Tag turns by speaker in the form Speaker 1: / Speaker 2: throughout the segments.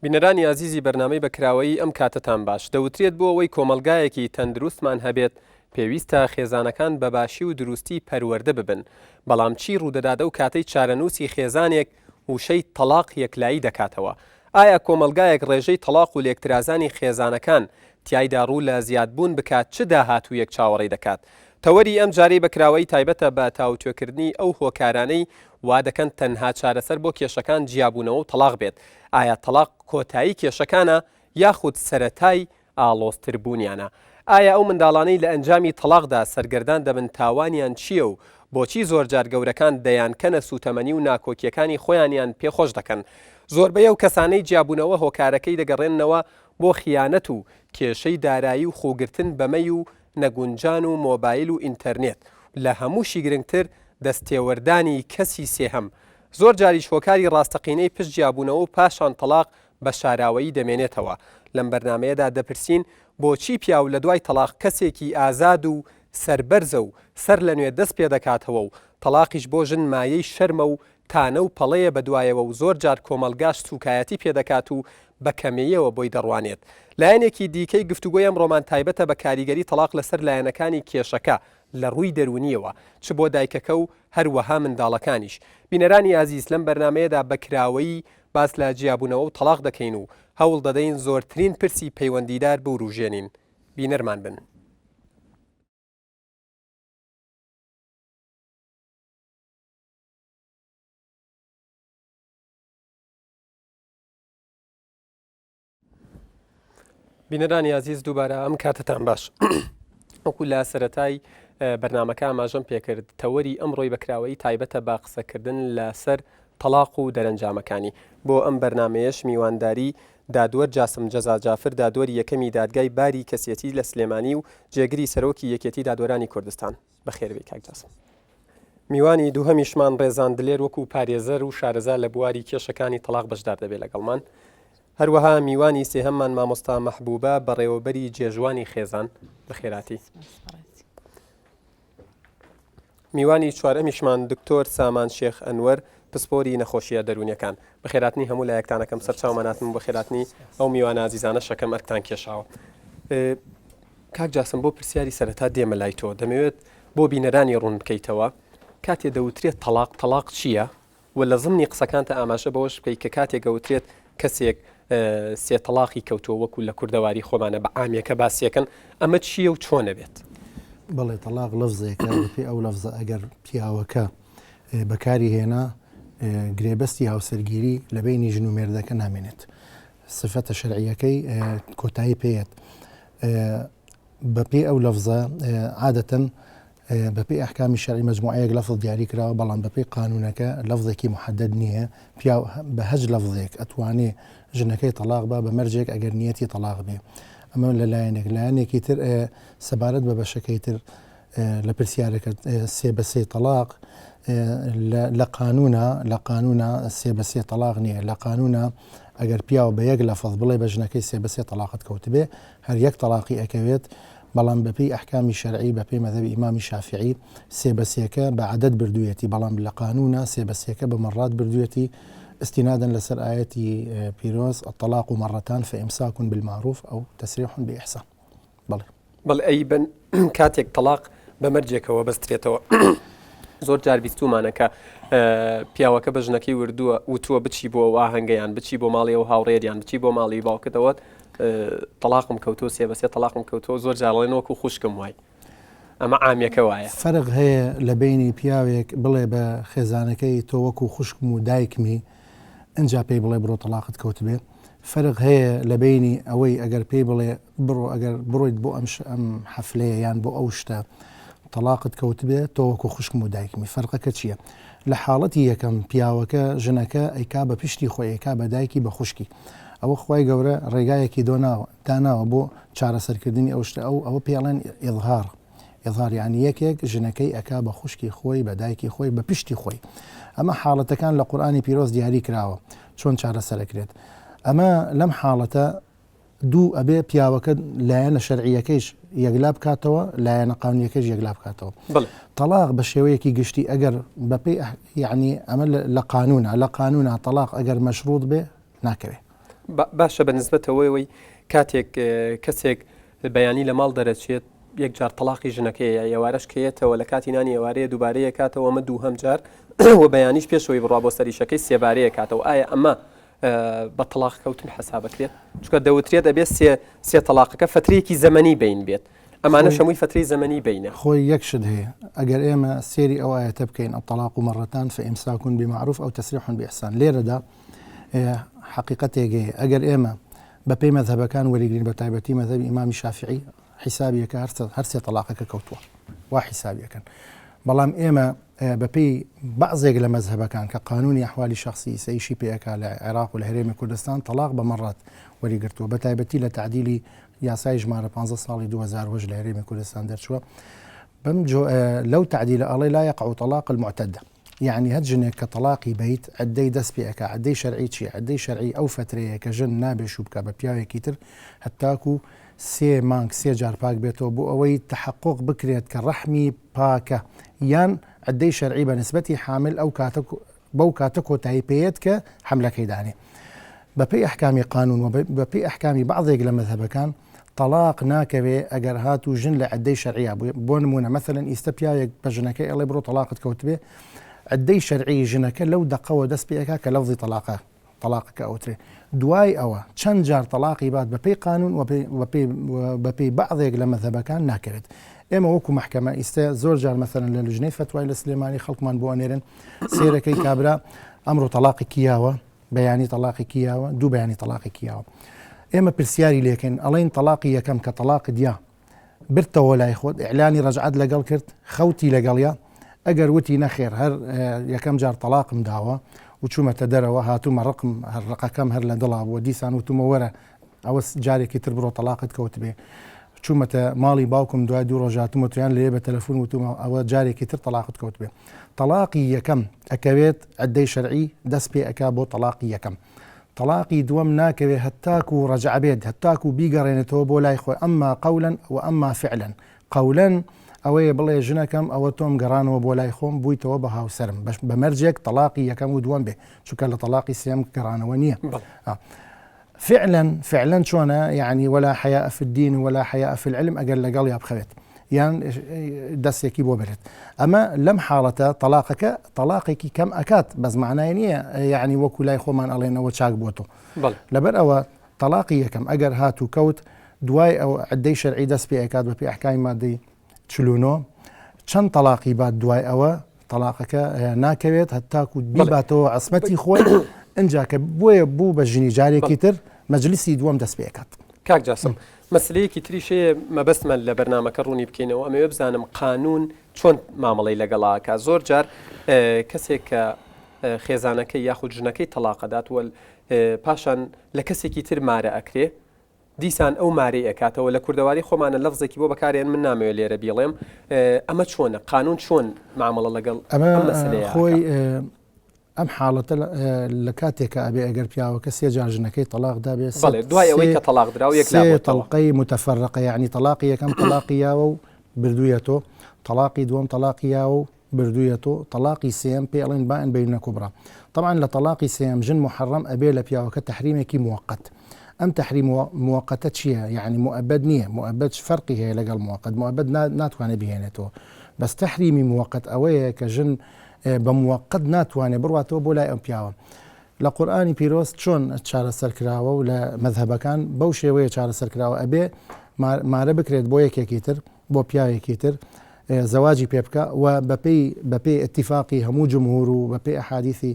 Speaker 1: بینەرانی ئازیزی بەرنامەی بە کراوەیی ئەم کاتەتان باش. دەوترێت بۆ ئەوەی کۆمەڵگایەکی تەندروستمان هەبێت پێویستە خێزانەکان بە باشی و دروستی پەروەردە ببن. بەڵام چی ڕوودەدات ئەو کاتەی چارەنووسی خێزانێک وشەی تەڵاق یەکلایی دەکاتەوە؟ ئایا کۆمەڵگایەک ڕێژەی تەڵاق و لێکترازانی خێزانەکان تیایدا ڕوو لە زیادبوون بکات چ داهاتوویەک چاوەڕێی دەکات؟ تەوەری ئەم جارەی بە کراوەیی تایبەتە بە تاوتوێکردنی ئەو هۆکارانەی وا دەکەن تەنها چارەسەر بۆ کێشەکان جیابوونەوە و تەڵاق بێت. ئایا تەڵاق کۆتایی کێشەکانە یاخود سەرەتای ئاڵۆزتربوونیانە؟ ئایا ئەو منداڵانەی لە ئەنجامی تەڵاقدا سەرگەردان دەبن تاوانیان چییە و بۆچی زۆرجار گەورەکان دەیانکەنە سووتەمەنی و ناکۆکییەکانی خۆیانیان پێ خۆش دەکەن؟ زۆربەی ئەو کەسانەی جیابوونەوە هۆکارەکەی دەگەڕێننەوە بۆ خیانەت و کێشەی دارایی و خووگرتن بە مەی و نەگونجان و مۆبایل و ئینتەرنێت و لە هەمووشی گرنگتر دەستتێوەردانی کەسی سێهەم زۆر جاریش هۆکاری ڕاستەقینەی پشت جیابوونەوە و پاشان تەڵاق بە شاراوەیی دەمێنێتەوە. لەم بەرنامەیەدا دەپرسین بۆچی پیاو لە دوای تەڵاق کەسێکی ئازاد و سەربەرزە و سەر لە نوێ دەست پێدەکاتەوە و تەڵاقیش بۆ ژن مایەی شەرمە و تانە و پەڵەیە بەدوایەوە و زۆر جار کۆمەڵگاش سوکایەتی پێدەکات و بە کەمییەوە بۆی دەڕوانێت. لایەنێکی دیکەی گفتوگۆی ئەمڕۆمان تایبەتە بە کاریگەری تەڵاق لەسەر لایەنەکانی کێشەکە لە ڕووی دەروونییەوە چ بۆ دایکەکە و هەروەها منداڵەکانیش. بینەرانی ئازیز لەم بەرنامەیەدا بە کراوەیی باس لە جیابوونەوە و تەڵاق دەکەین و هەوڵ دەدەین زۆرترین پرسی پەیوەندیدار بوروژێنین. بینەرمان بن. بینەرانی ئازیز دووبارە ئەم کاتتان باش وەکو لە سەتای بەرنمەکە ئاماژەم پێکرد تەوەری ئەمڕۆی بەکراوەی تایبەتە بە قسەکردن لەسەر تەڵاق و دەرەنجامەکانی بۆ ئەم بەرنمەیەش میوانداری دادوەر جاسم جەزا جافر دادوەری یەکەمی دادگای باری کەسیەتی لە سلێمانی و جێگری سەرۆکی یەکێتی دادوەرانی کوردستان بەخێربێی کاک جاسم. میوانی دووهەمیشمان ڕێزان دلێر وەکو پارێزەر و شارەزا لە بواری کێشەکانی تەڵاق بەشدار دەبێت لەگەڵمان. هەروەها میوانی سێهەممان مامۆستا مەحبوبە بەڕێوەبەری جێژوانی خێزان بەخێراتی. میوانی چوارەمیشمان دکتۆر سامان شێخ ئەنوەر پسپۆری نەخۆشیە دەروونیەکان. بەخێراتنی هەموو لایەکتانەکەم سەرچاومان هاتن و بەخێراتنی ئەو میوانە ئازیزانە شەکەم ئەرکتان کێشاوە. کاک جاسم بۆ پرسیاری سەرەتا دێمە لای تۆ دەمەوێت بۆ بینەرانی ڕوون بکەیتەوە کاتێ دەوترێت تەڵاق تەڵاق چییە و لە زمنی قسەکانتە ئاماژە بەوەش بکەیت کە کاتێک گەوترێت کەسێک سێ تەڵاقی کەوتووە وەکو لە کوردەواری خۆمانە بە عامیەکە باسیەکەن ئەمە چییە و چۆنە بێت؟
Speaker 2: بەڵێ تەڵاق لەفزێکە بەپێی ئەو لەفزە ئەگەر پیاوەکە بەکاری هێنا گرێبەستی هاوسەرگیری لە بەینی ژن و مێردەکە نامێنێت سفەتە شەرعیەکەی کۆتایی پێیەت بەپێی ئەو لەفزە عادەتەن بەپێی ئەحکامی شەرعی مەجموعەیەک لەفظ دیاری کراوە بەڵام بەپێی قانونەکە لەفظێکی محدد نییە پیاو بە هەج لەفظێک ئەتوانێ ژنەکەی تەلاق بە بە مەرجێک ئەگەر نیەتی تەلاق بێ ئەمە لە لایەنێک لایەنێکی تر سەبارەت بە بەشەکەی تر لە پرسیارەکە سێ بە سێ تەلاق لە قانونا لە قانونا سێ بە سێ تەلاق نییە لە قانونا ئەگەر پیاو بە یەک لەفظ بڵێ بە ژنەکەی سێ بە سێ تەلاقت کەوتبێ هەر یەک تەڵاقی ئەکەوێت، بەڵام بەپێی ئەحکامی شەرعی بەپێی مەزهەبی ئیمامی شافعی سێ بە سێکە بە عەدەد بردوویەتی بەڵام لە قانونا سێ بە سێکە بە مەڕات بردوویەتی استنادا لەسەر ئایەتی پیرۆز الطلاق مرتان فامساک بالمعروف او تسریح باحسان بەڵێ.
Speaker 1: بەڵێ ئەی بن کاتێک تەڵاق بە مەرجێکەوە بەسترێتەوە زۆر جار بیستومانە کە پیاوەکە بە ژنەکەی وردووە وتووە بچی بۆ ئەو ئاهەنگەیان بچی بۆ ماڵی ئەو هاوڕێریان بچی بۆ ماڵی باوکتەوە تەڵاقم کەوتۆ سێ بەسێ تەڵاقم کەوتۆ زۆر جاڵێن وەکو خوشکم وای ئەمە عامیەکە وایە.
Speaker 2: فەرق هەیە لە بەینی پیاوێک بڵێ بە خێزانەکەی تۆ وەکو خوشکم و دایکمی ئنجا پێی بڵێ بڕۆ تەڵاقت کەوتبێ فەرق هەیە لە بەینی ئەوەی ئەگەر پێی بڵێ بڕۆ ئەگەر بڕۆیت بۆ ئەم ئەم حەفلەیە یان بۆ ئەو شتە تەڵاقت کەوتبێ تۆ وەکو خوشکم و دایکمی فەرقەکە چییە؟ لە حاڵەتی یەکەم پیاوەکە ژنەکە ئەیکا بە پشتی خۆی ئەیکا بە دایکی بە خوشکی ئەوە خوای گەورە ڕێگایەکی دۆناوە داناوە بۆ چارەسەرکردنی ئەو شتە ئەو ئەوە پێڵێن ئیظهار ئیظهار یعنی یەکێک ژنەکەی ئەکا بە خوشکی خۆی بە دایکی خۆی بە پشتی خۆی ئەمە حاڵەتەکان لە قورئانی پیرۆز دیاری کراوە چۆن چارەسەرەکرێت ئەمە لەم حاڵەتە دوو ئەبێ پیاوەکە لایەنە شەرعیەکەیش یەکلا بکاتەوە لایەنە قانونیەکەش یەکلا بکاتەوە تەڵاق بە شێوەیەکی گشتی ئەگەر بەپێی یعنی ئەمە لە قانونە لە قانونا تەڵاق ئەگەر مەشروط بێ ناکەوێ.
Speaker 1: باشە بە نسبەتەوەی کاتێک کەسێک بەیانی لە ماڵ دەرەچێت یەک جار تەڵاقی ژنەکەیە ئێوارەش کەیەتەوە لە کاتی نانی ئێوارەیە دووبارەیە کاتەوە ئەمە دووهەم جار و بەیانیش پێشەوەی بڕوا بۆ سەریشەکەی سێبارەیە کاتەوە ئایا ئەمە بە تەڵاق کەوتن حەسابەکرێت چونکە دەوترێت ئەبێ سێ سێ تەڵاقەکە فترەیەکی زەمەنی بین بێت ئەمانە شەمووی فترەی زەمەنی بینە.
Speaker 2: خۆی یەک شت هەیە ئەگەر ئێمە سێری ئەو ئایەتە بکەین الطلاق مرتان فإمساك بمعروف أو تسريح بإحسان لێرەدا حەقیقەتێک هەیە ئەگەر ئێمە بە پێی مەزهەبەکان وەریگرین بە تایبەتی مەزهەبی ئیمامی شافعی حیسابیەکە هەر سێ تەڵاقەکە کەوتووە وا حیسابیەکەن بەڵام ئێمە بە پێی بەعزێک لە مەزهەبەکان کە قانونی ئەحوالی شخصی ئیسەیشی پێەکە لە عێراق و لە هەرێمی کوردستان تەلاق بە مەڕات وەریگرتووە بە تایبەتی لە تعدیلی یاسای ژمارە 15 ساڵی 2010 لە هەرێمی کوردستان دەرچووە بەم لەو تعدیلە ئەڵێ لا يقع طلاق المعتدة یەعنی هەر ژنێک کە تەڵاقی بەیت عدەی دەست پێ ئەکا عدەی شەرعی چیە عدەی شەرعی ئەو فەترەیە کە ژن نابێ شوو بکا بە پیاوێکی تر هەتاکو سێ مانگ سێ جار پاک بێتەوە بۆ ئەوەی تەحەقوق بکرێت کە ڕەحمی پاکە یان عدەی شەرعی بە نسبەتی حامل ئەو کاتە بەو کاتە کۆتایی پێیەت کە حەملەکەی دانێ بەپێی ئەحکامی قانون و بەپێی ئەحکامی بەعضێک لە مەزهەبەکان تەڵاق ناکەوێ ئەگەر هاتوو ژن لە عدەی شەرعیا بوو بۆ نمونە مەسەلەن ئیستە پیاوێک بە ژنەکەی ئەڵێ بڕۆ تەڵاقت کەوتبێ عدەی شەرعی ژنەکە لەو دەقەوە دەست پێ ئەکا کە لەفزی تەڵاقە تەڵاقەکە ئەوترێ دوای ئەوە چەند جار تەڵاقی بات بەپێی قانون و بەپێی بەعضێک لە مەزهەبەکان ناکەوێت ئێمە وەکو مەحکەمە ئیستە زۆر جار مەسەلەن لە لجنەی فەتوای لە سلێمانی خەڵکمان بۆ ئەنێرن سێرەکەی کابرا ئەمڕۆ تەڵاقێکی یاوە بەیانی تەڵاقێکی یاوە دوو بەیانی تەڵاقێکی یاوە ئێمە پرسیاری لێکەین ئەڵێن تەڵاقی یەکەم کە تەڵاقت یا برتەوە لای خۆت ئیعلانی ڕەجعەت لەگەڵ کرد خەوتی لەگەڵیا ئەگەر وتی نەخێر هەر یەکەم جار تەڵاقم داوە و چوومەتە دەرەوە هاتوومە ڕقم هەر ڕقەکەم هەر لە دڵا بووە دیسان وتومە وەرە ئەوە جارێکی تر بڕۆ تەڵاقت کەوتبێ چوومەتە ماڵی باوکم دوای دوو ڕۆژ هاتوومە تویان لێ بە تەلەفۆن وتومە ئەوە جارێکی تر تەڵاقت کەوتبێ تەڵاقی یەکەم ئەکەوێت عدەی شەرعی دەست پێ ئەکا بۆ تەڵاقی یەکەم تەڵاقی دووەم ناکەوێ هەتاکو ڕەجعە بێت هەتاکو بیگەڕێنێتەوە بۆ لای خۆی ئەمما قەولەن و ئەمما فعلەن قەولەن ئەوەیە بڵێ ژنەکەم ئەوە تۆم گەڕانەوە بۆ لای خۆم بوویتەوە بە هاوسەرم بەش بە مەرجێک تەڵاقی یەکەم و دووەم بێ چونکە لە تەڵاقی سێم گەڕانەوە نییە فعلا فعلا چۆنە یعنی ولا حیاء فی الدین ولا حیاء فی العلم ئەگەر لەگەڵیا بخەوێت یان دەستێکی بۆ بێت ئەمە لەم حاڵەتە تەلاقەکە تەلاقێکی کەم ئەکات بەس معنای نییە یعنی وەکو لای خۆمان ئەڵێنەوە چاک بۆ تۆ لەبەر ئەوە تەلاقی یەکەم ئەگەر هات و کەوت دوای ئەو عدەی شەرعی دەست پێ ئەکات بە پێی ئەحکامی مادەی 49 چەند تەلاقی بات دوای ئەوە تەلاقەکە ناکەوێت هەتاکو بیباتەوە عسمەتی خۆی ئەجا کە بۆیە بوو بە ژنی جارێکی تر مەجلیسی دووەم دەست پێکات.
Speaker 1: کاک جاسم مەسلەیەکی تریش هەیە مەبەستمە لە بەرنامەکە ڕوونی بکەینەوە ئەمەوێ بزانم قانون چۆن مامەڵەی لەگەڵا ئەکا زۆر جار کەسێک کە خێزانەکەی یاخود ژنەکەی تەڵاقەدات وەل پاشان لە کەسێکی تر مارە ئەکرێ دیسان ئەو مارەی ئەکاتەوە لە کوردەواری خۆمانە لەفزێکی بۆ بەکارێن من نامەوێ لێرە بیڵێم ئەمە چۆنە قانون چۆن مامەڵە لەگەڵ
Speaker 2: ئەمە خۆی ئەم حاڵەتە لە کاتێکا ئەبێ ئەگەر پیاوەکە سێ جار ژنەکەی تەڵاق دابێ
Speaker 1: بەڵێ دوای ئەوەی کە تەڵاق درا و یەکلا
Speaker 2: سێ
Speaker 1: بۆتەوە.
Speaker 2: تەڵقەی متفرقە یەعنی تەڵاقی یەکەم تەڵاقی یاوە و بردوویەتۆ تەڵاقی دووەم تەڵاقی یاوە و بردوویەتۆ تەڵاقی سێیەم پێی ئەڵێن بائن بەینونە کوبرا تەبعەن لە تەڵاقی سێیەم ژن موحەڕەم ئەبێ لە پیاوەکە تەحریمێکی موەقەت ئەم تەحریم موەقەتە چییە یەعنی موئەبەد نییە موئەبەد فەرقی هەیە لەگەڵ موەقەت موئەبەد ناتوانێ بیهێنێتەوە بەس تەحریمی موەقەت ئەوەیە کە ژن بە موەقەت ناتوانێت بڕواتەوە بۆ لای ئەم پیاوە. لە قورئانی پیرۆز چۆن چارەسەر کراوە و لە مەزهەبەکان بەو شێوەیە چارەسەر کراوە ئەبێ مارە بکرێت بۆ یەکێکی تر بۆ پیاوێکی تر زەواجی پێ بکە و بەپێی بەپێی ئیتیفاقی هەموو جمهور و بەپێی ئەحادیثی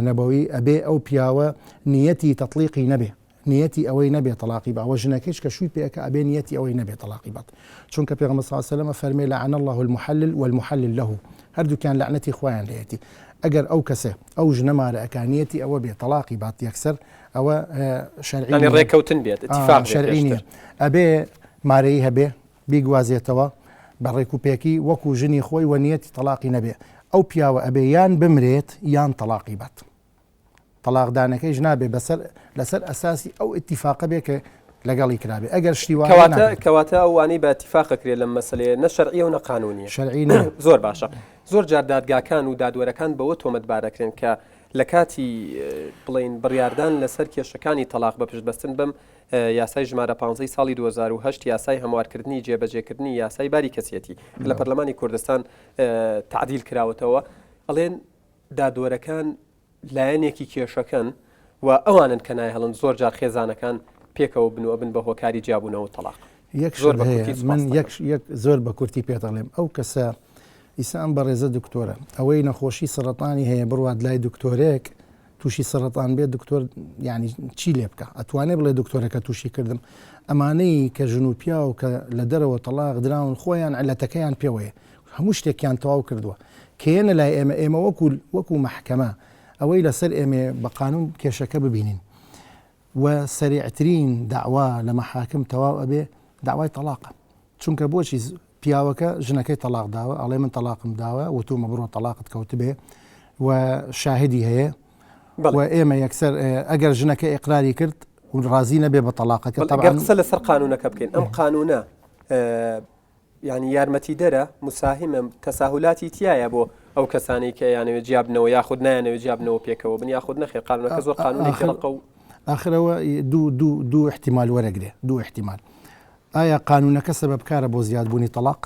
Speaker 2: نەبەوی ئەبێ ئەو پیاوە نیەتی تەتلیقی نەبێ نیەتی ئەوەی نەبێ تەڵاقی با وە ژنەکەیش کە شووی پێ ئەکا ئەبێ نیەتی ئەوەی نەبێ تەڵاقی بات چونکە پێغەمبەر صلی اللە علیە وسلم ئەفەرمێ لعن اللە المحلل والمحلل له هەردووکیان لەعنەتی خوایان لێیەتی ئەگەر ئەو کەسە ئەو ژنە مارە ئەکا نیەتی ئەوە بێ تەڵاقی بات یەکسەر ئەوە شەرعی
Speaker 1: یانی ڕێکەوتن بێت اتفاق بێت
Speaker 2: شەرعی نیە
Speaker 1: پێشتر.
Speaker 2: ئەبێ مارەیی هەبێ بیگوازێتەوە بە ڕێکوپێکی وەکو ژنی خۆی وە نیەتی تەڵاقی نەبێ ئەو پیاوە ئەبێ یان بمرێت یان تەڵاقی بات. تەڵاقدانەکەیش نابێ بەسەر لەسەر ئەساسی ئەو ئیتیفاقە بێ کە لەگەڵی کرابێ ئەگەر شتی وا
Speaker 1: کەواتە کەواتە ئەو وانەی بە ئیتیفاق ئەکرێ لەم مەسەلەیە نە شەرعیە و نە قانونیە
Speaker 2: شەرعی نیە
Speaker 1: زۆر باشە زۆر جار دادگاکان و دادوەرەکان بەوە تۆمەتبار ئەکرێن کە لە کاتی بڵێین بڕیاردان لەسەر کێشەکانی تەڵاق بە پشتبەستن بەم یاسای ژمارە 15 ساڵی 2008 یاسای هەموارکردنی جێبەجێکردنی یاسای باری کەسیەتی لە پەرلەمانی کوردستان تعدیل کراوەتەوە ئەڵێن دادوەرەکان لایەنێکی کێشەکەن و ئەوانن کە نایهڵن زۆر جار خێزانەکان پێکەوە بن و ئەبن بە هۆکاری جیابوونەوە و تەڵاق.
Speaker 2: یەک شت هەیە من یەک یەک زۆر بە کورتی پێت ئەڵێم ئەو کەسە ئیسا ئەم بەڕێزە دکتۆرە ئەوەی نەخۆشی سەڕەتانی هەیە بڕوات لای دکتۆرێک تووشی سەڕەتان بێت دکتۆر یعنی چی لێ بکە ئەتوانێ بڵێ دکتۆرەکە تووشی کردم ئەمانەی کە ژن و پیاو کە لە دەرەوە تەلاق دراون خۆیان علەتەکەیان پێوەیە هەموو شتێکیان تەواو کردووە کە یەنە لای ئێمە ئێمە وەکو وەکو مەحکەمە ئەوەی لەسەر ئێمەیە بە قانون کێشەکە ببینین و سەریعترین داوا لە مەحاکم تەواو ئەبێ داوای تەلاقە چونکە بۆچی پیاوەکە ژنەکەی تەلاق داوە ئەڵێ من تەلاقم داوە وتومە بڕۆ تەلاقت کەوتبێ و شاهدی هەیە و ئێمە یەکسەر ئەگەر ژنەکە ئیقراری کرد و ڕازی نەبێ بە تەلاقەکە
Speaker 1: طبعا قسە لەسەر قانونەکە بکەین ئەم قانونە یانی یارمەتیدەرە، مساهمە، تەساهولاتی تیایە بۆ ئەو کەسانەی کە ئەیانەوێت جیابنەوە یاخود نایانەوێت جیابنەوە پێکەوە بن یاخود نەخێر قانونەکە زۆر قانونێکی ڕەقە و
Speaker 2: ئاخر ئەوە دوو دوو دوو احتیمال وەرەگرێ دوو احتیمال ئایا قانونەکە سەبەبکارە بۆ زیادبوونی تەڵاق؟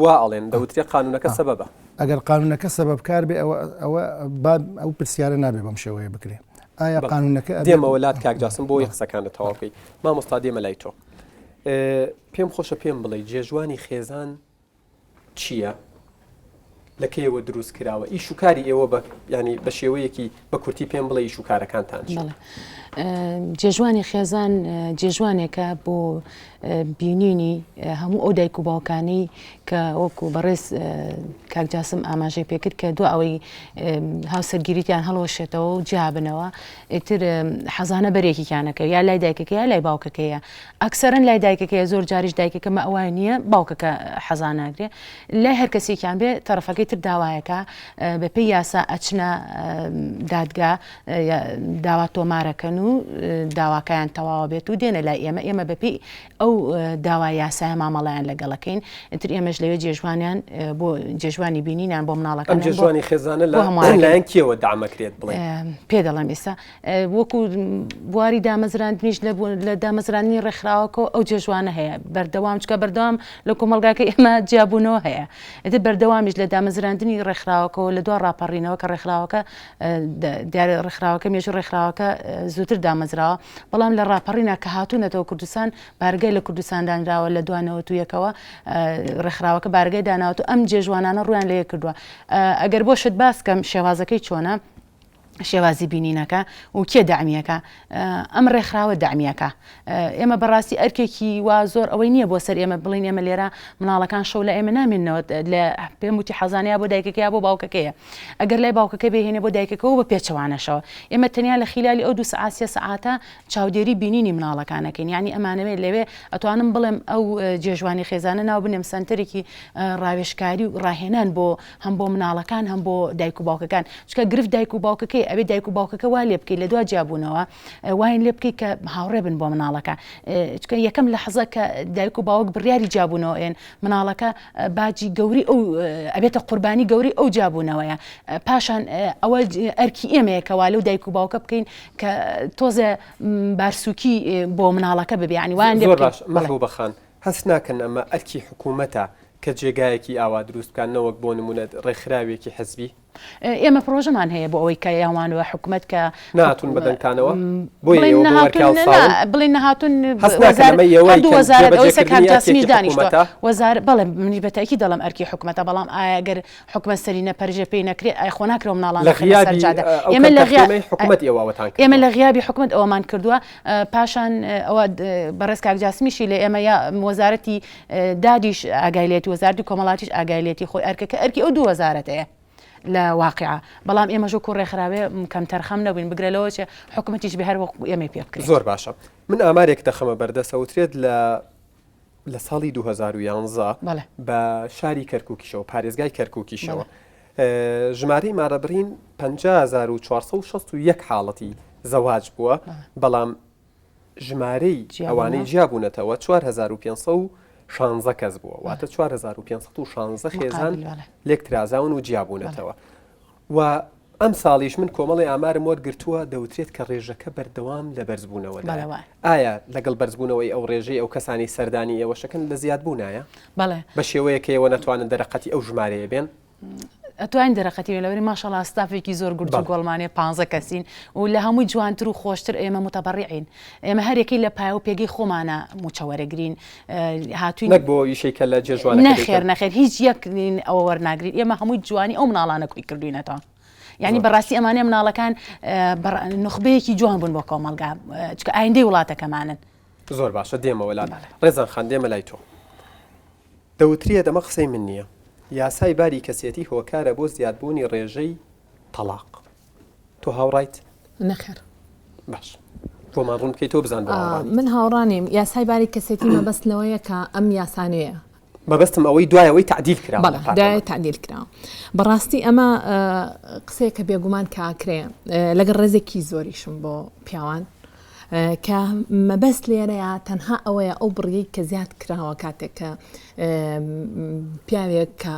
Speaker 1: وا ئەڵێن دەوترێ قانونەکە سەبەبە.
Speaker 2: ئەگەر قانونەکە سەبەبکار بێ ئەوە ئەوە با ئەو پرسیارە نابێ بەم شێوەیە بکرێ ئایا قانونەکە
Speaker 1: دێمەوە لات کاک جاسم بۆی قسەکانت تەواو بکەی مامۆستا دێمە لای تۆ پێم خۆشە پێم بڵێی جێژوانی خێزان چییە؟ لە کەیەوە دروست کراوە؟ ئیش و کاری ئێوە بە ینی بە شێوەیەکی بە کورتی پێم بڵێ ئیش و کارەکانتان چییە؟
Speaker 3: جێژوانی خێزان جێژوانێکە بۆ بینینی هەموو ئەو دایک و باوکانی کە وەکو بەڕێز کاک جاسم ئاماژەی پێکرد کە دو ئەوەی هاوسەرگیریتیان هەڵوەشێتەوە و جیابنەوە ئیتر حەزانە بەرێکیکیانەکە یا لای دایکەکە یا لای باوکەکەیە ئەکسەرەن لای دایکەکەیە زۆر جاریش دایکەکە مەئوای نییە باوکەکە حەزاناگرێ لای هەر کەسێکیان بێ تەرەفەکەی تر داوایەکە بەپێی یاسا ئەچنە دادگا داوا تۆمارەکەن و داواکەیان تەواوە بێت و دێنە لای ئێمە ئێمە بەپێی ئەو داوا یاسایە مامەڵیان لەگەڵەکەین ئیتر ئێمەش لەوێ جێژوانیان بۆ جێژوانی بینینیان بۆ مناڵەکان
Speaker 1: جێژوانی خێزانە لە هەموو کێوە دامەکرێت بڵێ
Speaker 3: پێ دەڵێم ئێستا وەکو بواری دامەزراندنیش لە دامەزراندنی ڕێکخراوەکەەوە ئەو جێژوانە هەیە بەردەوام چکە بەردەوام لە کۆمەڵگاکە ئێمە جیابوونەوە هەیە ئیتر بەردەوامیش لە دامەزراندنی ڕێکخراوەکەەوە لە دوا ڕاپەڕینەوە کە ڕێکخراوەکە دیارە ڕێکخراوەکە مێژوو ڕێکخراوەکە زووتر دامەزراوە بەڵام لە ڕاپەڕینا کە هاتوونەتەوە کوردستان بارگای لە کوردستان دانراوە لە دوانەوەتویەکەوە ڕێکخراوەکە بارگای داناوەت و ئەم جێژوانانە ڕویان لێ کردووە ئەگەر بۆ شت باسکەم شێوازەکەی چۆنە شێوازی بینینەکە و کێ دەعمیەکە ئەم ڕێکخراوە دەعمیەکە ئێمە بەڕاستی ئەرکێکی وا زۆر ئەوەی نییە بۆ سەر ئێمە بڵین ئێمە لێرە مناڵەکان شەو لە ئێمە نامێنەوە لە پێم وتی حەزانەیە بۆ دایکەکە یا بۆ باوکەکەیە ئەگەر لای باوکەکە بێهێنێ بۆ دایکەکەەوە بە پێچەوانەشەوە ئێمە تەنیا لە خیلالی ئەو دو سەعات سێ سەعاتە چاودێری بینینی مناڵەکانەکەین یعنی ئەمانەوێت لەوێ ئەتوانم بڵێم ئەو جێژوانی خێزانە ناو بنێم سەنتەرێکی ڕاوێژکاری و ڕاهێنان بۆ هەم بۆ مناڵەکان هەم بۆ دایک و باوکەکان چونکە گرفت دایک و باوکەکەی ئەبێ دایک و باوکەکە وا لێ بکەیت لە دوا جیابوونەوە واین لێ بکەیت کە هاوڕێ بن بۆ مناڵەکە چونکە یەکەم لەحزە کە دایک و باوک بڕیاری جیابوونەوە ئێن مناڵەکە باجی گەوری ئەو ئەبێتە قوربانی گەوری ئەو جیابوونەوەیە پاشان ئەوە ئەرکی ئێمەیە کە وا لەو دایک و باوکە بکەین کە تۆزێ بارسوکی بۆ مناڵەکە ببێ یعنی وایان لێ
Speaker 1: زۆر باش مەحبوبە خان هەست ناکەن ئەمە ئەرکی حکوومەتە کە جێگایەکی ئاوا دروست بکات نەوەک بۆ نموونە ڕێکخراوێکی حزبی؟
Speaker 3: ئێمە پڕۆژەمان هەیە بۆ ئەوەی کە یاوان و حکومەت کە
Speaker 1: نەهاتوون بە دەنگتانەوە؟ بۆیە ئێوە بۆ وەرکاو ساون؟
Speaker 3: بڵێن نەهاتوون
Speaker 1: هەست ناکەن ئەمە ئێوەی
Speaker 3: هەردوو
Speaker 1: کە
Speaker 3: وەزارەت ئەوەی سەر کاک
Speaker 1: جێبەجێکردنی
Speaker 3: جاسمیش
Speaker 1: ئەرکێکی
Speaker 3: دانیشتووە
Speaker 1: حکوومەتە؟
Speaker 3: وەزار بەڵێ منیش بە تەئکید دەڵێم ئەرکی حکومەتە بەڵام ئایا گەر حکومەت سەری نەپەرژێ پێی نەکرێ ئای خۆ ناکرێ ئەو مناڵانە
Speaker 1: لە
Speaker 3: بخەنە سەر
Speaker 1: غیابی
Speaker 3: جادە
Speaker 1: ئەو
Speaker 3: ئێمە لە غیا
Speaker 1: کەمتەرخەمیەی حکومەت ئێوە ئەوەتان
Speaker 3: ئێمە
Speaker 1: کردووە.
Speaker 3: لە غیابی حکومەت ئەوەمان کردووە پاشان ئەوە بەڕێز کاک جاسمیشی لە ئێمە یا وەزارەتی دادیش ئاگای لێتی وەزارەتی کۆمەڵاتیش ئاگای لێتی خۆی ئەرکەکە ئەرکی ئەو دوو وەزارەتەیە لە واقیعا بەڵام ئێمەش وەکو ڕێکخراوێ کەمتەرخەم نەبووین بگرە لەوە چێ حکومەتیش بێ هەر وەکو ئێمەی پێ بکرێت.
Speaker 1: زۆر باشە من ئامارێک دەخەمە بەردەست ئەوترێت لە لە ساڵی 2011 بە شاری کەرکووکیشەوە پارێزگای کەرکووکیشەوە ژمارەی مارەبڕین 50461 حاڵەتی زەواج بووە بەڵام ژمارەی ئەوانەی جیابوونەتەوە 4516 کەس بووە واتە 4516 خێزان لێک ترازاون و جیابوونەتەوە و. ئەمساڵیش من کۆمەڵی ئامارم وەرگرتووە دەوترێت کە ڕێژەکە بەردەوام لە بەرزبوونەوەدایە. ئایا لەگەڵ بەرزبوونەوەی ئەو ڕێژەی ئەو کەسانەی سەردانی ئێوەشەکەن لە زیادبوونایە؟
Speaker 3: بەڵێ.
Speaker 1: بە شێوەیەک کە ئێوە نەتوانن دەرەقەتی ئەو ژمارەیە بێن؟
Speaker 3: ئەتوانین دەرەقەتی بێن لەبەری ماشەڵا ستافێکی زۆر گورج و گۆڵمانەیە پانزە کەسین و لە هەمووی جوانتر و خۆشتر ئێمە متەبەڕیعین ئێمە هەرێکی لە پایە و پێگەی خۆمانە موچە وەرەگرین هاتوین
Speaker 1: نەک بۆ ئیشەی کە لە جێژوانەکە
Speaker 3: نەخێر نەخێر هیچ یەک ئەوە وەرناگرین ئێمە هەمووی جوانی ئەو مناڵانە کوی کردوینەتەوە یعنی بەڕاستی ئەمانە مناڵەکان نخبەیەکی جوان بوون بۆ کۆمەڵگا چکە ئایندەی وڵاتەکەمانن
Speaker 1: زۆر باشە دێمەوە لات ڕێزان خان دێمە لای تۆ دەوترێت ئەمە قسەی من نییە یاسای باری کەسێتی هۆکارە بۆ زیادبوونی ڕێژەی تەڵاق تۆ هاوڕایت؟
Speaker 4: نەخێر.
Speaker 1: باش بۆمان ڕوون بکەیتەوە بزان بۆ هاوڕا
Speaker 4: نیت. من هاوڕا نیم یاسای باری کەسێتی مەبەست لەوەیە کە ئەم یاسا نوێیە.
Speaker 1: مەبەستم ئەوەی دوای ئەوەی تەعدیل کراوە
Speaker 4: بەڵێ دوای تەعدیل کراوە. بەڕاستی ئەمە قسەیەکە بێگومان کە ئاکرێ لەگەڵ ڕێزێکی زۆریشم بۆ پیاوان کە مەبەست لێرەیە تەنها ئەوەیە ئەو بڕیەی کە زیاد کراوە کاتێک کە پیاوێک کە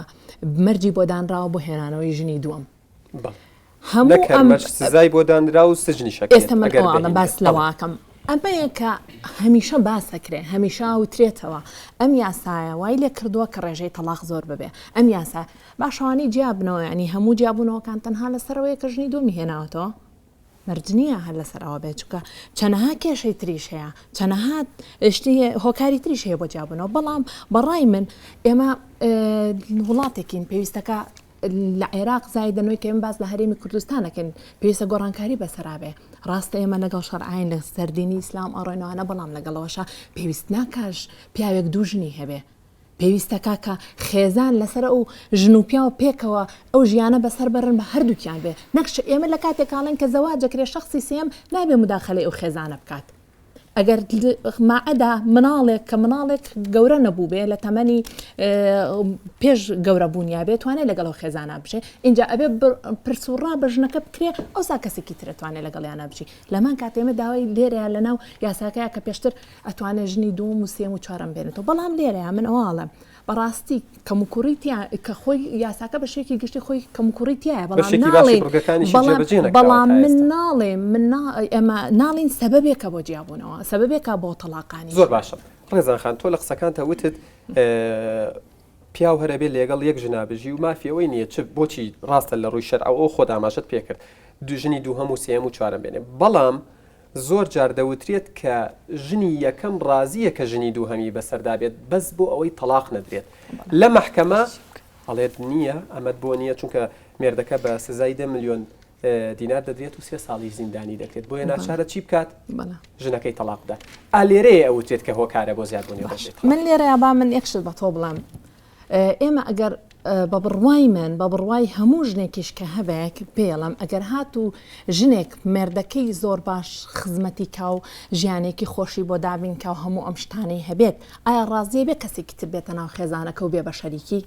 Speaker 4: مەرجی بۆ دانراوە بۆ هێنانەوەی ژنی دووەم
Speaker 1: هەموو ئەم سزای بۆ دانرا و سجنیش ئەکرێت
Speaker 4: ئێستا من ئەوە ئەڵێم باس لەوە ئەکەم ئەمەیە کە هەمیشە باس ئەکرێ هەمیشە وترێتەوە ئەم یاسایە وای لێ کردووە کە ڕێژەی تەڵاق زۆر ببێ ئەم یاسا باشەوانی جیابنەوە ینی هەموو جیابوونەوەکان تەنها لەسەرەوەیە کە ژنی دووەمی هێناوەتەوە مەرج نییە هەر لەسەر ئەوە بێت چونکە چەنەها کێشەی تریش هەیە چەنەها شتی هۆکاری تریش هەیە بۆ جیابوونەوە بەڵام بەڕای من ئێمە وڵاتێکین پێویستەکە لە عێراق زایدە نوێی کە ئێمە باس لە هەرێمی کوردستان ئەکەین پێویستە گۆڕانکاری بەسەرا بێ ڕاستە ئێمە لەگەڵ شەرعین لە سەر دینی ئیسلام ئەڕۆینەوانە بەڵام لەگەڵەوەشا پێویست ناکاش پیاوێک دوو ژنی هەبێ پێویستە کاکە خێزان لەسەر ئەو ژن و پیاو پێکەوە ئەو ژیانە بەسەر بەرن بە هەردووکیان بێ نەک ئێمە لە کاتێک ئاڵێن کە زەواجەکرێ شخصی سێم نابێ مداخلەی ئەو خێزانە بکات ئەگەر ماعەدا مناڵێک کە مناڵێک گەورە نەبووبێ لە تەمەنی پێش گەورە بوونیا بێت توانێت لەگەڵ ئەو خێزانە بژێ اینجا ئەبێ پرسوڕا بە ژنەکە بکرێ ئەوسا کەسێکی ترە توانێت لەگەڵیانە بژی لەمان کات ئێمە داوای لێرەیە لەناو یاساکەیە کە پێشتر ئەتوانێت ژنی دووەم و سێم و چوارەم بێنێتەوە بەڵام لێرەیە من ئەوە بەڕاستی کەموکوڕی تیا کە خۆی یاساکە بە شێوەیەکی گشتی خۆی کەموکوڕی تیایە بەڵام
Speaker 1: بەشێکی باشی
Speaker 4: ناڵێین
Speaker 1: بڕگەکانیشی
Speaker 4: بەڵام
Speaker 1: جێبەجێ نەکراوە
Speaker 4: بەڵام
Speaker 1: تا
Speaker 4: من
Speaker 1: ئێستا.
Speaker 4: ناڵێم من نا ئێمە ناڵێین سەبەبێکە بۆ جیابوونەوە سەبەبێکە بۆ تەڵاقانیش.
Speaker 1: زۆر باشە ڕێزان خان تۆ لە قسەکانتا وتت پیاو هەر ئەبێ لەگەڵ یەک ژنا بژی و مافی ئەوەی نییە چ بۆچی ڕاستە لە ڕووی شەرعەوە ئەو خۆت ئاماژەت پێکرد دوو ژنی دووهەم و سێیەم و چوارەم بێنێ بەڵام زۆر جار دەوترێت کە ژنی یەکەم ڕازییە کە ژنی دووهەمی بەسەردا بێت بەس بۆ ئەوەی تەڵاق نەدرێت لە مەحکەمە ئەڵێت نییە ئەمەت بۆ نییە چونکە مێردەکە بە سزای دە ملیۆن دینار دەدرێت و سێ ساڵیش زیندانی دەکرێت بۆیە ناچارە چی بکات ژنەکەی تەڵاق بدات ئا لێرەیە ئەوترێت کە هۆکارە بۆ زیادبوونی ڕێژەی تەڵاق.
Speaker 4: من لێرەیا با من یەک شت بە تۆ بڵێم ئێمە ئەگەر بە بڕوای من بە بڕوای هەموو ژنێکیش کە هەبێک پێڵم ئەگەر هاتوو ژنێک مێردەکەی زۆر باش خزمەتی کا و ژیانێکی خۆشی بۆ دابین کا و هەموو ئەم شتانەی هەبێت ئایا ڕازیە بێ کەسێکی تر بێتە ناو خێزانەکە و بێ بە شەریکی؟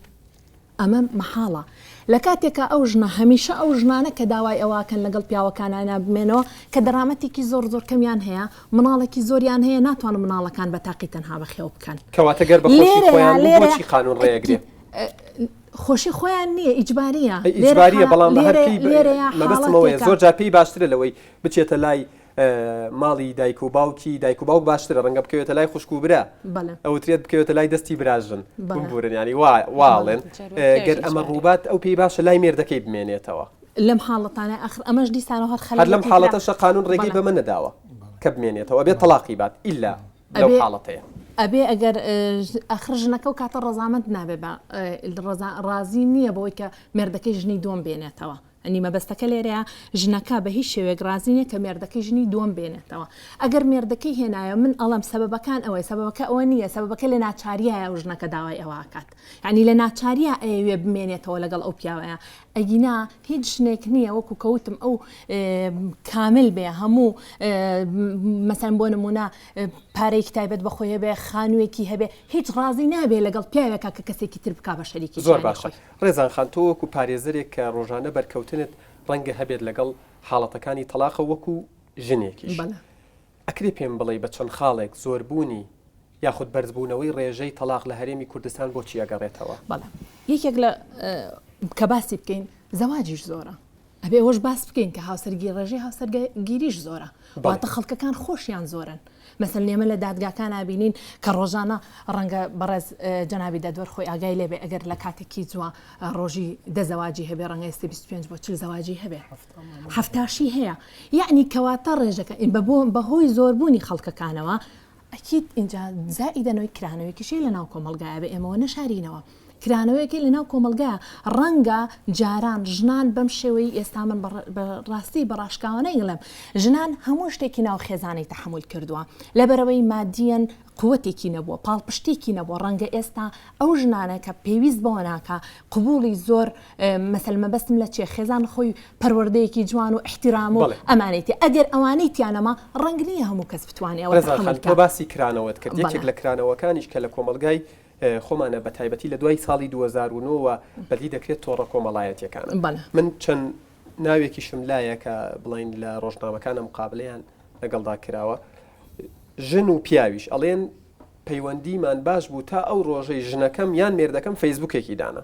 Speaker 4: ئەمە مەحاڵە لە کاتێکا ئەو ژنە هەمیشە ئەو ژنانە کە داوای ئەوە ئەکەن لەگەڵ پیاوەکانانا بمێنەوە کە دەرامەتێکی زۆر زۆر کەمیان هەیە منداڵێکی زۆریان هەیە ناتوانن منداڵەکان بە تاقی تەنها بەخێو بکەن.
Speaker 1: کەواتە گەر بە خۆشی خۆیان بوو بۆچی قانون ڕێئەگرێ؟
Speaker 4: خۆشی خۆیان نییە ئیجباریە.
Speaker 1: ئەی ئیجباریە بەڵام هەر پێی مەبەستم ئەوەیە زۆر جار پێی باشترە لەوەی بچێتە لای ماڵی دایک و باوکی دایک و باوک باشترە ڕەنگە بکەوێتە لای خوشک و برا ئەوترێت بکەوێتە لای دەستی براژن ببورن ینی واڵێن گەر ئەمە ڕووبات ئەو پێی باشە لای مێردەکەی بمێنێتەوە.
Speaker 4: لەم حاڵەتانە ئەخر ئەمەش دیسانەوە هەر
Speaker 1: خەلەلێکی لەم حاڵەتەشە قانون ڕێگەی بەمە نەداوە کە بمێنێتەوە ئەبێ تەڵاقی بات ئیلا لەو حاڵەتەیە.
Speaker 4: ئەبێ ئەگەر ئەخر ژنەکە و کاتە ڕەزامەند نابێ بە ڕازی نییە بەوەی کە مێردەکەی ژنی دووەم بێنێتەوە ئەنی مەبەستەکە لێرەیە ژنەکە بە هیچ شێوەیەک ڕازی نییە کە مێردەکەی ژنی دووەم بێنێتەوە ئەگەر مێردەکەی هێنایە من ئەڵێم سەبەبەکان ئەوەیە سەبەبەکە ئەوە نییە سەبەبەکە لە ناچاریایە ئەو ژنەکە داوای ئەوە ئەکات یعنی لە ناچاریا ئەیەوێ بمێنێتەوە لەگەڵ ئەو پیاوەیە ئەگینا هیچ ژنێک نییە وەکو کەوتم ئەو کامل بێ هەموو مەسەن بۆ نمونە پارەیەکی تایبەت بە خۆی هەبێ خانوویەکی هەبێ هیچ ڕازی نابێ لەگەڵ پیاوێکا کە کەسێکی تر بکا بە شەریکی
Speaker 1: زۆر باشە ڕێزان خان تۆ وەکو پارێزەرێک کە ڕۆژانە بەرکەوتنت ڕەنگە هەبێت لەگەڵ حاڵەتەکانی تەڵاقە وەکو ژنێکیش ئەکرێ پێم بڵێی بە چەند خاڵێک زۆربوونی یاخود بەرزبوونەوەی ڕێژەی تەڵاق لە هەرێمی کوردستان بۆچی ئەگەڕێتەوە؟
Speaker 4: بەڵێ یەکێک لە کە باسی بکەین زەواجیش زۆرە. ئەبێ ئەوەش باس بکەین کە هاوسەرگیر ڕێژەی هاوسەرگیریش زۆرە واتە خەڵکەکان خۆشیان زۆرن مەسەلەن ئێمە لە دادگاکان ئابینین کە ڕۆژانە ڕەنگە بەڕێز جەنابی دادوەر خۆی ئاگای لێبێ ئەگەر لە کاتێکی جووا ڕۆژی دە زەواجی هەبێ ڕەنگە ئێستا 25 بۆ 40 زەواجی هەبێ هەفتاشی هەیە یعنی کەواتە ڕێژەکە بەهۆی زۆربوونی خەڵکەکانەوە ئەکید ئینجا زائیدەن ئەوەی کرانەوەیەکیش هەیە لەناو کۆمەڵگایە بە ئێمەوە نەشارینەوە کرانەوەیەکەی لەناو کۆمەڵگایە ڕەنگە جاران ژنان بەم شێوەی ئێستا من بە ڕاستی بە ڕاشکاوانە ئیڵێم ژنان هەموو شتێکی ناو خێزانەی تەحەمول کردووە لەبەرەوەی مادیەن قوتێکی نەبووە پاڵپشتێکی نەبووە ڕەنگە ئێستا ئەو ژنانە کە پێویست بەوە ناکا قبوڵی زۆر مەسەل مەبەستم لە چیە خێزان خۆی پەروەردەیەکی جوان و ئیحتیرام و ئەمانەی تیا ئەگەر ئەوانەی تیا نەما ڕەنگ نییە هەموو کەس بتوانێ ئەوە
Speaker 1: ڕێزان
Speaker 4: تەحەمول
Speaker 1: خان
Speaker 4: بکا.
Speaker 1: تۆ باسی کرانەوەت کرد یەکێک
Speaker 4: بەڵێ.
Speaker 1: لە کرانەوەکانیش کە لە کۆمەڵگای خۆمانە بە تایبەتی لە دوای ساڵی 2009 وە بەدی دەکرێت تۆڕە کۆمەڵایەتیەکانە
Speaker 4: بەڵێ.
Speaker 1: من چەند ناوێکیشم لایە کە بڵین لە ڕۆژنامەکانە مقابلەیان لەگەڵدا کراوە ژن و پیاویش ئەڵێن پەیوەندیمان باش بوو تا ئەو ڕۆژەی ژنەکەم یان مێردەکەم فەیسبوکێکی دانا.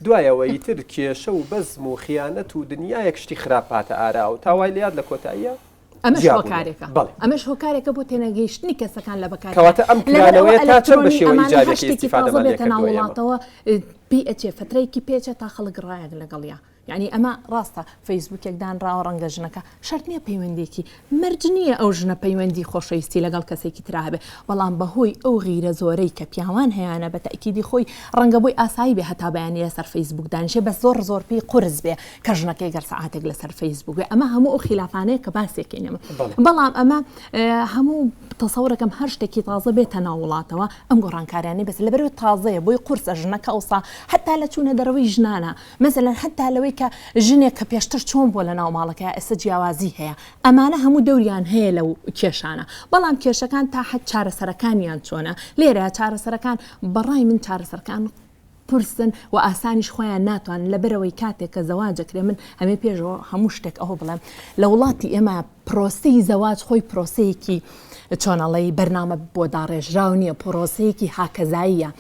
Speaker 1: دوایەوە ئیتر کێشە و بەزم و خیانەت و دنیایەک شتی خراپ هاتە ئاراوە تا وای لێهات لە کۆتاییا
Speaker 4: ئەمەش
Speaker 1: جیا بوونەوە.
Speaker 4: هۆکارێکە.
Speaker 1: بەڵێ.
Speaker 4: ئەمەش هۆکارێکە بۆ تێنەگەیشتنی کەسەکان لە بەکارهێنان.
Speaker 1: کەواتە ئەم
Speaker 4: لەبەر ئەوە
Speaker 1: کرانەوەیە تا چەند بە
Speaker 4: ئەلەکترۆنی
Speaker 1: شێوە
Speaker 4: ئەمانە هەر
Speaker 1: ئیجابیەکەی
Speaker 4: شتێکی تازە
Speaker 1: ئیستیفادەمان
Speaker 4: بێتە ناو
Speaker 1: لێکردووە ئێمە؟
Speaker 4: وڵاتەوە پێی ئەچێ فەترەیەکی پێچێ تا خەڵک ڕایەک لەگەڵیا. یانی ئەمە ڕاستە فەیسبوکێک دانراوە ڕەنگە ژنەکە شەرت نییە پەیوەندیەکی مەرج نییە ئەو ژنە پەیوەندی خۆشەویستی لەگەڵ کەسێکی ترا هەبێ بەڵام بەهۆی ئەو غیرە زۆرەی کە پیاوان هەیانە بە تەئکیدی خۆی ڕەنگە بۆی ئاسایی بێ هەتا بەیانی لەسەر فەیسبوک دانیشێ بەس زۆر زۆر پێی قورس بێ کە ژنەکەی گەر سەعاتێک لەسەر فەیسبوک بێ ئەمە هەموو ئەو خیلافانەیە کە باسێکەین ئێمە بەڵام ئەمە هەموو تەسەورەکەم هەر شتێکی تازە بێتە ناو وڵاتەوە ئەم گۆڕانکاریانەی بەس لەبەرئەوەی تازەیە بۆی قورسە ژنەکە ئەوسا هەتا لە چوونە دەرەوەی ژنانە مەسەلەن حەتا لەوەی کە ژنێک کە پێشتر چۆن بووە لە ناو ماڵەکەیا ئێستا جیاوازی هەیە ئەمانە هەموو دەوریان هەیە لەو کێشانە بەڵام کێشەکان تا حەد چارەسەرەکانیان چۆنە لێرە چارەسەرەکان بەڕای من چارەسەرکان قورسن و ئاسانیش خۆیان ناتوانن لەبەرئەوەی کاتێک کە زەواجەکرێ من ئەمێ پێشەوە هەموو شتێک ئەوە بڵێم لە وڵاتی ئێمە پرۆسەی زەواج خۆی پرۆسەیەکی چۆن ئەڵێی بەرنامە بۆ داڕێژراو نییە، پرۆسەیەکی هاکەزاییە.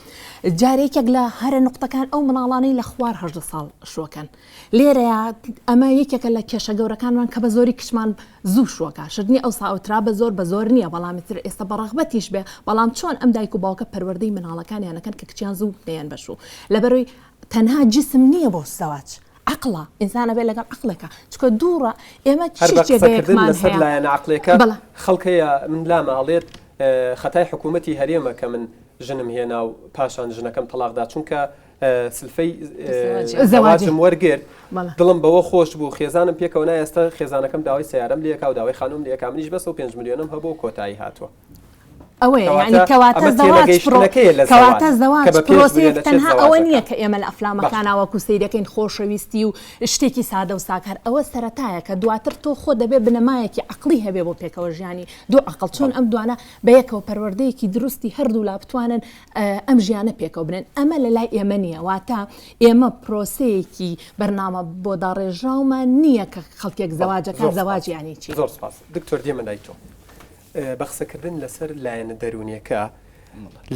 Speaker 4: جار یەکێک لە هەرە نوقتەکان ئەو مناڵانەی لە خوار 18 ساڵ شوەکەن. لێرەیا ئەمە یەکێکە لە کێشە گەورەکانمان کە بە زۆری کچمان زوو شوەکە. شت نییە ئەوسا ئەوترا بە زۆر بە زۆر نییە بەڵام ئیتر ئێستا بە ڕەغبەتیش بێ بەڵام چۆن ئەم دایک و باوکە پەروەردەی مناڵەکانیان ئەکەن کە کچیان زوو نەیەن بە شوو. لەبەرئەوەی تەنها جسم نییە بۆ زەواج. عەقڵە ئینسان ئەبێ لەگەڵ عەقڵێکا چونکە دووڕە ئێمە
Speaker 1: هەر
Speaker 4: چ
Speaker 1: بە قسەکردن
Speaker 4: جێگەیەکمان
Speaker 1: لەسەر
Speaker 4: هەیە
Speaker 1: لایەنە عەقڵیەکە
Speaker 4: بەڵێ.
Speaker 1: خەڵک هەیە من لامە ئەڵێت خەتای حکوومەتی هەرێمە کە من ژنم هێنا و پاشان ژنەکەم تەڵاق دا چونکە سلفەی
Speaker 3: زەواجی.
Speaker 1: زەواجم وەرگرت
Speaker 4: بەڵێ.
Speaker 1: دڵم بەوە خۆش بوو خێزانم پێکەوە نا ئێستا خێزانەکەم داوای سەیارەم لێ ئەکا و داوای خانووم لێ ئەکا منیش بەس ئەو پێنج ملیۆنەم هەبوو و کۆتایی هاتووە.
Speaker 4: ئەوەیە یانی کەواتە زەواج پرۆ کەواتە زەواج پرۆسەیەک تەنها ئەوە نییە کە ئێمە لە ئەفلامەکانا وەکو سەیرەکەین خۆشەویستی و شتێکی سادە و ساکار ئەوە سەرەتایە کە دواتر تۆ خۆ دەبێ بنەمایەکی عەقڵی هەبێ بۆ پێکەوە ژیانی دوو عەقڵ چۆن ئەم دوانە بەیەکەوە پەروەردەیەکی دروستی هەردوولا بتوانن ئەم ژیانە پێکەوە بنێن ئەمە لە لای ئێمە نییە واتە ئێمە پرۆسەیەکی بەرنامە بۆ داڕێژراومان نییە کە خەڵکێک زەواجەکە زەواج یانی چی؟
Speaker 1: زۆر سپاس دکتۆر دێمە لای تۆ. بە قسەکردن لەسەر لایەنە دەروونیەکە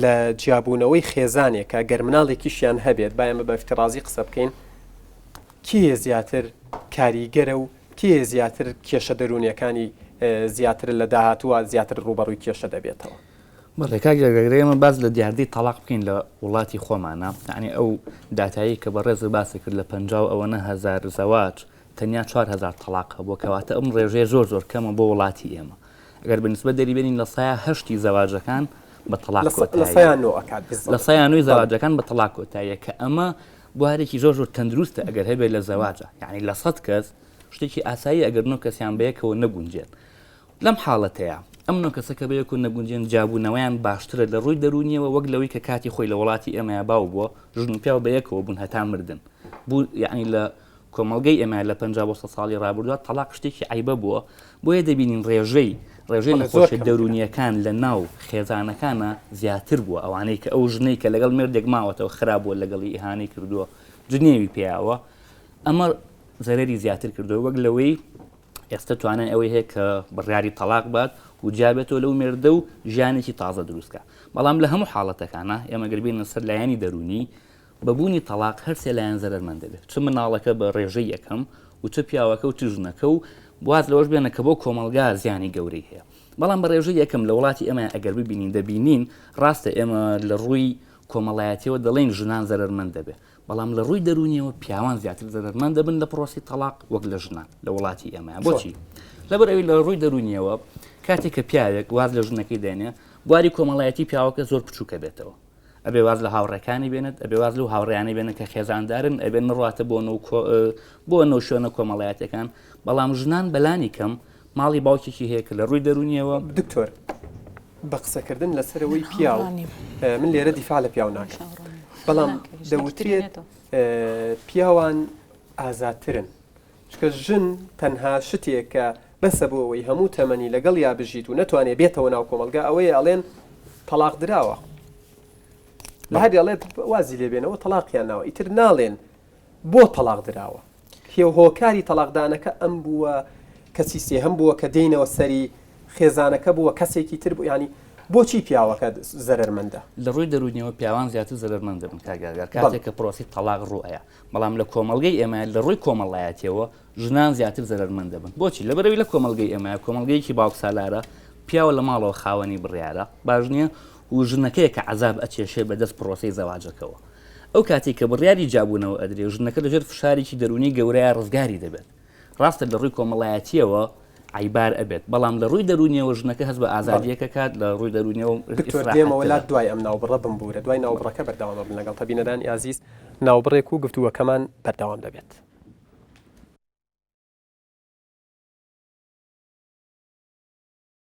Speaker 1: لە جیابوونەوەی خێزانێکە گەر مناڵێکیشیان هەبێت با ئێمە بە افتراضی قسە بکەین کێ زیاتر کاریگەرە و کێ زیاتر کێشە دەروونیەکانی زیاتر لە داهاتووە زیاتر ڕووبەڕووی کێشە دەبێتەوە؟
Speaker 5: بەڵێ کاک جەگەر ئێمە باس لە دیاردەی تەڵاق بکەین لە وڵاتی خۆمانە یعنی ئەو داتایی کە بەڕێزت باسی کرد لە 50 ئەوەنە هەزار زەواج تەنیا 4000 تەڵاق هەبووە کەواتە ئەم ڕێژەیە زۆر زۆر کەمە بۆ وڵاتی ئێمە ئەگەر بە نسبەت دەری بێنین لە سەیا هەشتی زەواجەکان بە تەڵاق
Speaker 1: لە سەیا نۆ ئەکات
Speaker 5: لە سەیا نۆی زەواجەکان بە تەڵاق کۆتاییە کە ئەمە بوارێکی زۆر زۆر تەندروستە ئەگەر هەبێت لە زەواجە یعنی لە سەد کەس شتێکی ئاسایی ئەگەر نۆ کەسیان بەیەکەوە نەگونجێن لەم حاڵەتەیە ئەم نۆ کەسە کە بەیەکەوە نەگونجێن جیابوونەوەیان باشترە لە ڕووی دەروونیەوە وەک لەوەی کە کاتی خۆی لە وڵاتی ئێمەیا باو بووە ژن و پیاو بەیەکەوە بوون هەتا مردن بوو یعنی لە کۆمەڵگەی ئێمە لە 50 بۆ 100 ساڵی ڕابردووە تەڵاق شتێکی عیبە بووە بۆیە دەبینین ڕێژەی ڕێژەی نەخۆشیە دەروونیەکان لە ناو خێزانەکانە زیاتر بووە ئەوانەی کە ئەو ژنەی کە لەگەڵ مێردێک ماوەتەوە خراپ بووە لەگەڵی ئیهانەی کردووە جنێوی پیاوە ئەمە زەرەری زیاتر کردووە وەک لەوەی ئێستا توانای ئەوەی هەیە کە بڕیاری تەڵاق بات و جیابێتەوە لەو مێردە و ژیانێکی تازە دروستکە بەڵام لە هەموو حاڵەتەکانە ئێمە گەر بینە سەر لایەنی دەروونی بە بوونی تەڵاق هەرسێ لایەن زەرەرمەند دەبێت چ مناڵەکە بە ڕێژەی یەکەم و چ پیاوەکە و چ ژنەکە و واز لەوەش بێنە کە بۆ کۆمەڵگا زیانی گەورەی هەیە. بەڵام بە ڕێژەی یەکەم لە وڵاتی ئێمە ئەگەر ببینین دەبینین ڕاستە ئێمە لە ڕووی کۆمەڵایەتیەوە دەڵێین ژنان زەرەرمەند دەبێ بەڵام لە ڕووی دەروونیەوە پیاوان زیاتر زەرەرمەند دەبن لە پرۆسی تەڵاق وەک لە ژنان لە وڵاتی ئێمە بۆچی لەبەر ئەوی لە ڕووی دەروونیەوە کاتێک کە پیاوێک واز لە ژنەکەی دێنێ بواری کۆمەڵایەتی پیاوەکە زۆر بچووکە بێتەوە ئەبێ واز لە هاوڕێکانی بێنێت ئەبێ واز لەو هاوڕیانەی بێنێت کە خێزاندارن ئەبێ نڕاتە بۆ بۆ نەو شوێنە کۆمەڵایەتەکان بەڵام ژنان بەلانی کەم ماڵی باوکێکی هەیە کە لە ڕووی دەروونیەوە.
Speaker 1: دکتۆر بە قسەکردن لەسەرەوەی پیاو من لێرە دیفاع لە پیاو ناکەم بەڵام دەوترێت پیاوان ئازادترن چکە ژن تەنها شتێک کە بەسە بۆ ئەوەی هەموو تەمەنی لەگەڵ یا بژیت و نەتوانێت بێتەوە ناو کۆمەڵگا ئەوەیە ئەڵێن تەلاق دراوە لە هەر ئەڵێت وازی لێبێنەوە تەلاقیان ناوە ئیتر ناڵێن بۆ تەلاق دراوە هێو هۆکاری تەڵاقدانەکە ئەم بووە کەسی سێهەم بووە کە دێینەوە سەری خێزانەکە بووە کەسێکی تر بوو یانی بۆچی پیاوەکە زەرەرمەندە؟
Speaker 5: لە ڕووی دەروونیەوە پیاوان زیاتر زەرەرمەند دەبن کاک یادگار کاتێک کە پرۆسەی تەڵاق ڕوو ئەیا بەڵام لە کۆمەڵگەی ئێمە لە ڕووی کۆمەڵایەتیەوە ژنان زیاتر زەرەرمەند دەبن بۆچی لەبەرەوەی لە کۆمەڵگەی ئێمە کۆمەڵگەیەکی باوکسالارە پیاوە لە ماڵەوە خاوەنی بڕیارە باش نییە و ژنەکەیە کە عەزاب ئەچێشێ بەدەست پرۆسەی زەواجەکەوە ئەو کاتەی کە بڕیاری جیابوونەوە ئەدرێ ژنەکە لەژێر فشارێکی دەروونی گەورەیا ڕزگاری دەبێت. ڕاستە لە ڕووی کۆمەڵایەتییەوە عەیبار ئەبێت، بەڵام لە ڕووی دەروونییەوە ژنەکە هەست بە ئازادییەک ئەکات، لە ڕووی دەروونییەوە
Speaker 1: دکتۆر دێمەوە لات دوای ئەم ناوبڕە بمبوورە دوای ناوبڕەکە بەردەوام ئەبم لەگەڵتە بینەرانی ئازیز ناوبڕێک و گفتوگۆکەمان بەردەوام دەبێت.